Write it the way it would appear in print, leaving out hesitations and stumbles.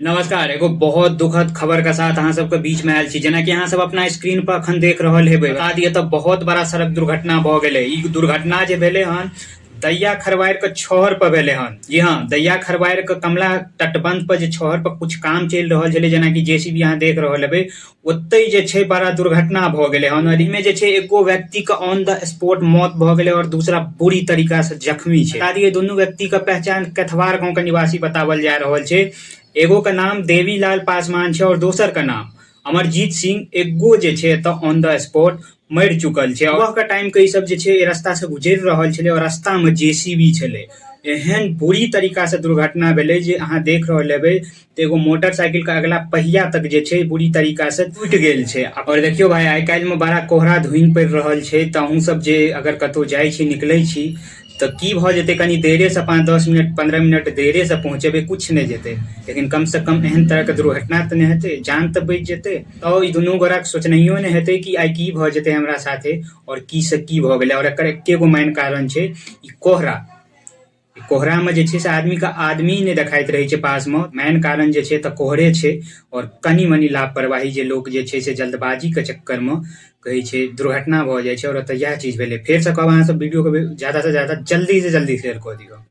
नमस्कार। एगो बहुत दुखद खबर के साथ अहाँ सबके बीच में आयल छी। जेनाकि अहाँ सब अपना स्क्रीन पर अखन देख रहल हेबै, बता दिअ तऽ बहुत बड़ा सड़क दुर्घटना भऽ गेलै। ई दुर्घटना जे भेलै हन दैया खरवार के छहर पर भेलै हन। जी हाँ, दैया खरवार के कमला तटबंध पर जे छहर पर कुछ काम चलि रहल छलै, जेनाकि जेसीबी अहाँ देख रहल हेबै, ओतहि जे छै बड़ा दुर्घटना भऽ गेलै हन। और एहिमे जे छै एगो व्यक्ति के ऑन the spot मौत भऽ गेलै और दूसरा बुरी तरीका से जख्मी छै। बता दियै दुनू व्यक्ति के पहचान कैथवार गांव के निवासी बतावल जा रहल छै। एगो के नाम देवीलाल पासवान छै और दोसर के नाम अमरजीत सिंह। एगो जे छै एतऽ ऑन the spot मरि चुकल छै। सुबह के टाइम के ई सब जे छै रास्ता से गुजरि रहल छलै और रास्ता में जेसीबी छलै। एहन बुरी तरीका से दुर्घटना भेलै जे अहाँ देख रहल हेबै तऽ एगो मोटरसाइकिल के अगला पहिया तक जे छै बुरी तरीका से टूटि गेल छै। और देखियौ भाई, आइ काल्हि में बड़ा कोहरा धुनि पड़ि रहल छै, तऽ अहूँ सब जे अगर कतहु जाइ छी निकलै छी तऽ की भऽ जेतै, कनि देरे से 5-10 मिनट 15 मिनट देरे से पहुँचेबै, कुछ नहि जेतै, लेकिन कम से कम एहन तरहके दुर्घटना तऽ नहि हेतै, जान तऽ बचि जेतै। तऽ ई दुनू गोटाके सोचनैयो नहि हेतै कि आइ की भऽ जेतै हमरा साथे और की से की भऽ गेलै। और एकर एके गो मेन कारण छै ई कोहरा। कोहरामे जे छै से आदमीके आदमी नहि देखाइत रहै छै पासमे। मेन कारण जे छै तऽ कोहरे छै आओर कनि मनि लापरवाही जे लोक जे छै से जल्दबाजीके चक्करमे कहै छै दुर्घटना भऽ जाइ छै। आओर ओतऽ इएह चीज भेलै। फेरसँ कहब अहाँ सब वीडियोके ज्यादासँ ज्यादा जल्दीसँ जल्दी शेयर कऽ दियौ।